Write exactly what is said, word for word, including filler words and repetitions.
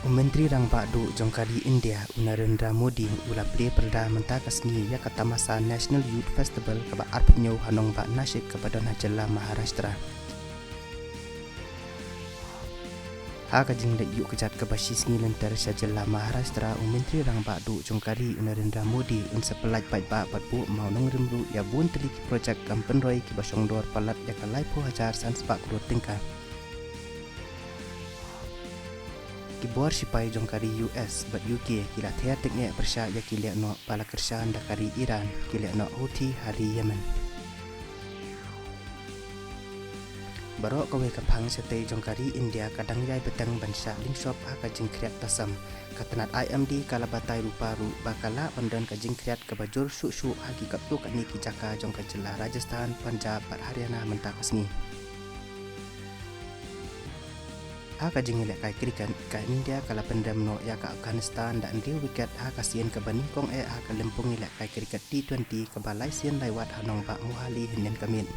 U Myntri Rangbah Duh jong ka ri India, u Narendra Modi, u la plie pyrda mynta ka sngi ïa ka Tamasa National Youth Festival kaba arphew hynñiew ha nongbah Nashik kaba don ha jylla Maharashtra. Ha ka jingleit ïuh kjat kaba shi sngi lynter sha jylla Maharashtra, u Myntri Rangbah Duh jong ka ri, u Narendra Modi, un sa pyllait paidbah bad buh mawnongrim ruh ïa bun tylli ki projek kam pynroi kiba shongdor palat ïa ka laiphew hajar san spah klur tyngka. Ki bor shipai jong ka ri U S bad U K ki la ther tyngeh pyrshah ïa ki lehnoh ba la kyrshan da ka ri Iran, ki lehnoh Houthi ha ri Yemen. Baroh kawei ka phang shatei jong ka ri India ka dang ïai bteng ban shah lyngshop ha ka jingkhriat tasam. Ka tnat I M D ka la batai ruh ba ka lah ban don ka jingkhriat kaba jur shuh shuh ha ki katto katne ki jaka jong ka jylla Rajasthan, Punjab bad Haryana mynta ka sngi. Ha ka jingïalehkai cricket, ka India ka la pynrem noh ïa ka Afghanistan da hynriew wicket ha ka sien kaba nyngkong eh ha ka lympung ïalehkai cricket T twenty kaba lai sien lai wat ha nongbah Mohali hynnin ka miet.